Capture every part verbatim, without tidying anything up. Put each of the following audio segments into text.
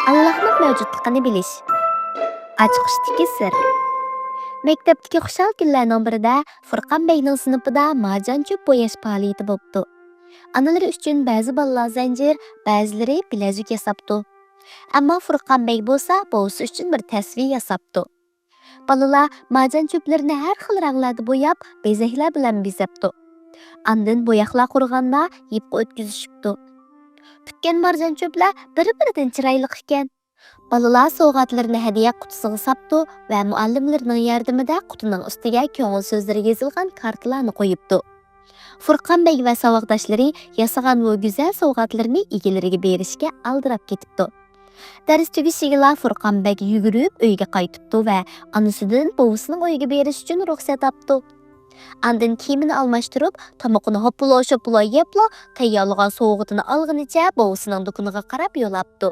ئاللاھنىڭ مەۋجۇتلۇقىنى بىلىش. ئاچقۇچتىكى سىر. مەكتەپتىكى خۇشال كۈنلەرنىڭ بىرىدە فۇرقان بەگنىڭ سىنىپىدا مارجان چۆپ بوياش پائالىيىتى بوپتۇ. ئانىلىرى ئۈچۈن بەزى بالىلار زەنجىر، بەزىلىرى بىلەزۈك ياساپتۇ. ئەمما فۇرقان بەگ بولسا بوۋىسى ئۈچۈن بىر تەسۋى ياساپتۇ. بالىلار مارجان چۆپلىرىنى ھەر خىل رەڭلەردە بوياپ، بېزەكلەر بىلەن بېزەپتۇ. ئاندىن بوياقلار قۇرۇغاندا يىپقا ئۆتكۈزۈشۈپتۇ. پۈتكەن مارجان چۆپلەر بىر-بىرىدىن چىرايلىق ئىكەن. بالىلار سوۋغاتلىرىنى ھەدىيە قۇتىسىغا ساپتۇ ۋە مۇئەللىملىرىنىڭ ياردىمىدە قۇتىنىڭ ئۈستىگە كۆڭۈل سۆزلىرى يېزىلغان كارتىلارنى قويۇپتۇ. فۇرقان بەگ ۋە ساۋاقداشلىرى ياسىغان بۇ گۈزەل سوۋغاتلىرىنى ئىگىلىرىگە بېرىشكە ئالدىراپ كېتىپتۇ. دەرس تۈگىشىگىلا فۇرقان بەگ يۈگۈرۈپ ئۆيگە قايتىپتۇ ۋە ئانىسىدىن بوۋىسىنىڭ ئۆيىگە بېرىش ئۈچۈن رۇخسەت ئاپتۇ. ئاندىن كىيىمىنى ئالماشتۇرۇپ، تامىقىنى ھوپپىلا-شوپپىلا يەپلا، تەييارلىغان سوۋغىتىنى ئالغىنىچە بوۋىسىنىڭ دۇكىنىغا قاراپ يول ئاپتۇ.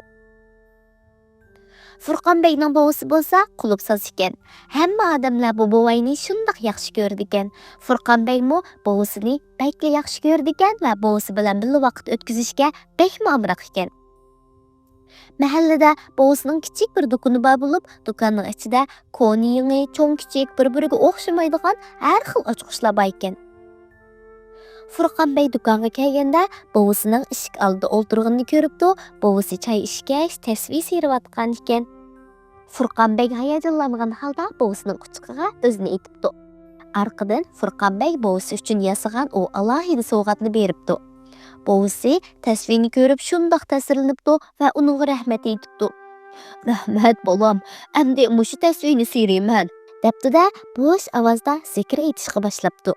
فۇرقان بەگنىڭ بوۋىسى بولسا قۇلۇپساز ئىكەن. ھەممە ئادەملەر بۇ بوۋاينى شۇنداق ياخشى كۆرىدىكەن. فۇرقان بەگمۇ بوۋىسىنى بەكلا ياخشى كۆرىدىكەن ۋە بوۋىسى بىلەن بىللە ۋاقىت ئۆتكۈزۈشكە بەكمۇ ئامراق ئىكەن. مەھەللىدە بوۋىسىنىڭ كىچىك بىر دۇكىنى بار بولۇپ، دۇكاننىڭ ئىچىدە كونا-يېڭى، چوڭ-كىچىك، بىر-بىرىگە ئوخشىمايدىغان ھەر خىل ئاچقۇچلار بار ئىكەن. فۇرقان بەگ دۇكانغا كەلگەندە، بوۋىسىنىڭ ئىشىك ئالدىدا ئولتۇرغىنىنى كۆرۈپتۇ، بوۋىسى چاي ئىچكەچ، تەسۋى سىيرىۋاتقان ئىكەن. فۇرقان بەگ ھاياجانلانغان ھالدا بوۋىسىنىڭ قۇچىقىغا ئۆزىنى ئېتىپتۇ. ئارقىدىن فۇرقان بەگ بوۋىسى ئۈچۈن ياسىغان ئۇ ئالاھىدە سوۋغاتنى بېرىپتۇ. بوۋىسى تەسۋىنى كۆرۈپ شۇنداق تەسىرلىنىپتۇ ۋە ئۇنىڭغا رەھمەت ئېيتىپتۇ. «رەھمەت، بالام، ئەمدى مۇشۇ تەسۋىنى سىيرىيمەن» دەپتۇ-دە، بوش ئاۋازدا زىكىر ئېيتىشقا باشلاپتۇ.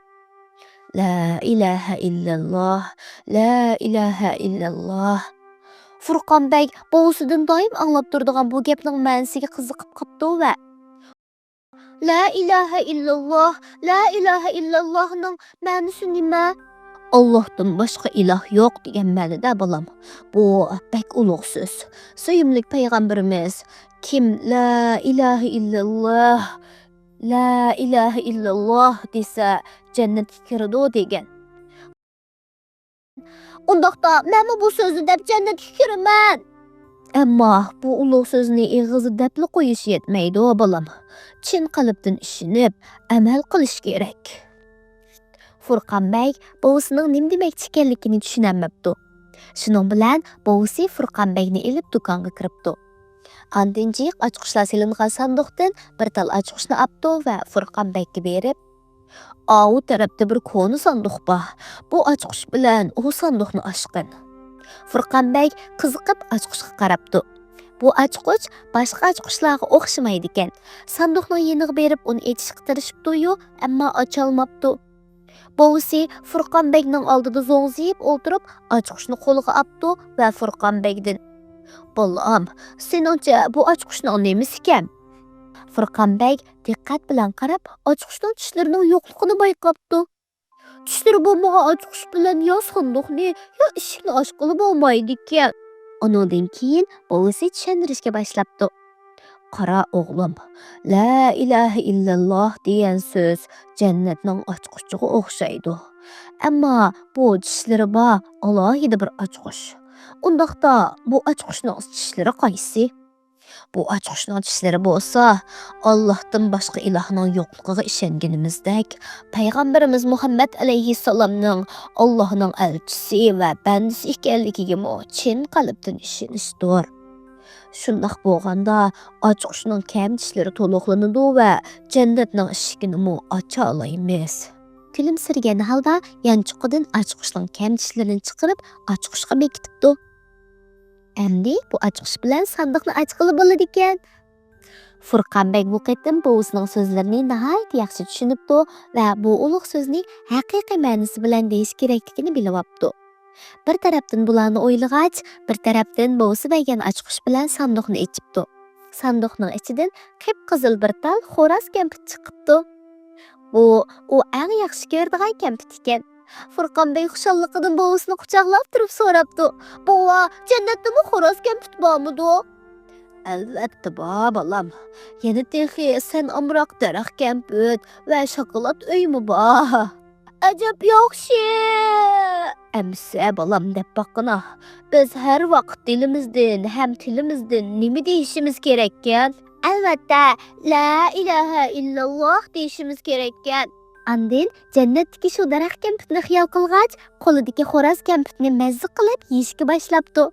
«لا ئىلاھە ئىللاللا، لا ئىلاھە ئىللاللا.» فۇرقان بەگ بوۋىسىدىن دائىم ئاڭلاپ تۇرىدىغان بۇ گەپنىڭ مەنىسىگە قىزىقىپ قاپتۇ ۋە «لا ئىلاھە ئىللاللا، لا ئىلاھە ئىللاللانىڭ مەنىسى نېمە؟» «ئاللاھتىن باشقا ئىلاھ يوق» دېگەن مەنىدە، بالام. بۇ بەك ئۇلۇغ سۆز. سۆيۈملۈك پەيغەمبىرىمىز: «كىم لا ئىلاھە ئىللاللا، لا ئىلاھە ئىللاللا دېسە، جەننەتكە كىرىدۇ» دېگەن. «ئۇنداقتا مەنمۇ بۇ سۆزنى دەپ جەننەتكە كىرىمەن.» «ئەمما بۇ ئۇلۇغ سۆزنى ئېغىزدا دەپلا قويۇش يەتمەيدۇ، بالام. چىن قەلبتىن ئىشىنىپ، ئەمەل قىلىش كېرەك.» فۇرقان بەگ بوۋىسىنىڭ نېمە دېمەكچى ئىكەنلىكىنى چۈشىنەلمەپتۇ. شۇنىڭ بىلەن بوۋىسى فۇرقان بەگنى ئېلىپ دۇكانغا كىرىپتۇ. ئاندىن جىق ئاچقۇچلار سېلىنغان ساندۇقتىن بىر تال ئاچقۇچنى ئاپتۇ ۋە فۇرقان بەگكە بېرىپ، «ئاۋۇ تەرەپتە بىر كونا ساندۇق بار. بۇ ئاچقۇچ بىلەن ئۇ ساندۇقنى ئاچقىن.» فۇرقان بەگ قىزىقىپ ئاچقۇچقا قاراپتۇ. بۇ ئاچقۇچ باشقا ئاچقۇچلارغا ئوخشىمايدىكەن. ساندۇقنىڭ يېنىغا بېرىپ ئۇنى ئېچىشقا تىرىشىپتۇ-يۇ، ئەمما ئاچالماپتۇ. بوۋىسى فۇرقان بەگنىڭ ئالدىدا زوڭزىيىپ ئولتۇرۇپ، ئاچقۇچنى قولىغا ئاپتۇ ۋە فۇرقان بەگدىن: «بالام، سېنىڭچە بۇ ئاچقۇچنىڭ نېمىسىكەن؟» فۇرقان بەگ دىققەت بىلەن قاراپ، ئاچقۇچنىڭ چىشلىرىنىڭ يوقلۇقىنى بايقاپتۇ. «چىشلىرى بولمىغان ئاچقۇچ بىلەن يا ساندۇقنى، يا ئىشىكنى ئاچقىلى بولمايدىكەن.» ئۇنىڭدىن كېيىن بوۋىسى چۈشەندۈرۈشكە باشلاپتۇ. «قارا ئوغلۇم، لا ئىلاھە ئىللاللا دېگەن سۆز جەننەتنىڭ ئاچقۇچىغا ئوخشايدۇ. ئەمما بۇ چىشلىرى بار ئالاھىدە بىر ئاچقۇچ. ئۇنداقتا بۇ ئاچقۇچنىڭ چىشلىرى قايسى؟» بۇ ئاچقۇچنىڭ چىشلىرى بولسا، ئاللاھتىن باشقا ئىلاھنىڭ يوقلۇقىغا ئىشەنگىنىمىزدەك، پەيغەمبىرىمىز مۇھەممەد ئەلەيھىسسالامنىڭ ئاللاھنىڭ ئەلچىسى ۋە بەندىسى ئىكەنلىكىگىمۇ چىن قەلبتىن ئىشىنىشتۇر. شۇنداق بولغاندا، ئاچقۇچنىڭ كەم چىشلىرى تولۇقلىنىدۇ ۋە جەننەتنىڭ ئىشىكىنىمۇ ئاچالايمىز. كۈلۈمسىرىگەن ھالدا يانچۇقىدىن ئاچقۇچنىڭ كەم چىشلىرىنى چىقىرىپ، ئاچقۇچقا بېكىتىپتۇ. ئەمدى بۇ ئاچقۇچ بىلەن ساندۇقنى ئاچقىلى بولىدىكەن. فۇرقان بەگ بۇ قېتىم بوۋىسىنىڭ سۆزلىرىنى ناھايىتى ياخشى چۈشىنىپتۇ ۋە بۇ ئۇلۇغ سۆزنى ھەقىقىي مەنىسى بىلەن دېيىش كېرەكلىكىنى بىلىۋاپتۇ. بىر تەرەپتىن بۇلارنى ئويلىغاچ، بىر تەرەپتىن بوۋىسى بەرگەن ئاچقۇچ بىلەن ساندۇقنى ئېچىپتۇ. ساندۇقنىڭ ئىچىدىن قىپقىزىل بىر تال خوراز كەمپۈت چىقىپتۇ. بۇ ئۇ ئەڭ ياخشى كۆرىدىغان كەمپۈت ئىكەن. فۇرقان بەگ خۇشاللىقىدىن بوۋىسىنى قۇچاقلاپ تۇرۇپ سوراپتۇ: «بوۋا، جەننەتتىمۇ خوراز كەمپۈت بارمىدۇ؟» «ئەلۋەتتە بار، بالام. يەنە تېخى سەن ئامراق دەرەخ كەمپۈت ۋە شاكىلات ئۆيمۇ بار.» «ئەجەب ياخشى!» ئەمىسە، بالام، دەپ باققىنا، بىز ھەر ۋاقىت دىلىمىزدىن ھەم تىلىمىزدىن نېمە دېيىشىمىز كېرەككەن؟ ئەلۋەتتە، لا ئىلاھە ئىللاللاھ دېيىشىمىز كېرەككەن. ئاندىن جەننەتتىكى شۇ دەرەخ كەمپۈتنى خىيال قىلغاچ، قولىدىكى خوراز كەمپۈتنى مەززە قىلىپ يېيىشكە باشلاپتۇ.